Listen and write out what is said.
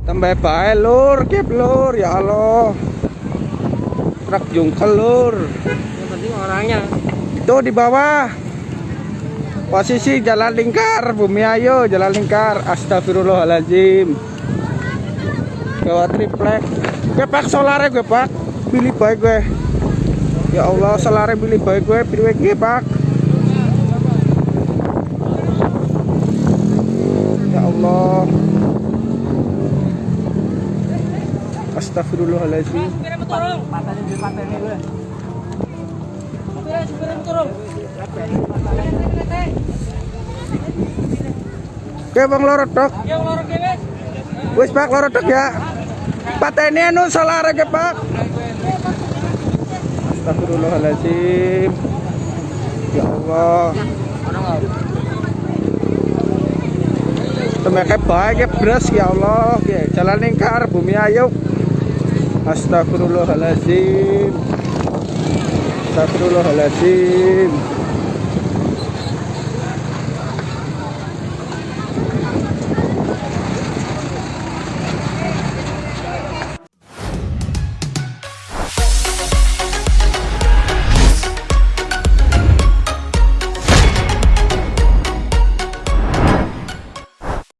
Tambah bae lur, kip lur, ya Allah. Truk jungkel lur. Yang penting orangnya. Itu di bawah. Posisi jalan lingkar, Bumiayu, jalan lingkar. Astagfirullahaladzim. Gawa triplek. Gue pak solare gue pak. Pilih bae gue. Ya Allah, solare pilih bae gue, pilih gue pak. Ya Allah. Astagfirullahaladzim. Oke, bang loro tok. Wis pak loro tok ya. Pateni anu solare ke pak. Astagfirullahaladzim. Ya Allah. Temeke bae ke beres ya Allah. Jalan lingkar Bumiayu. Astagfirullahaladzim. Astagfirullahaladzim.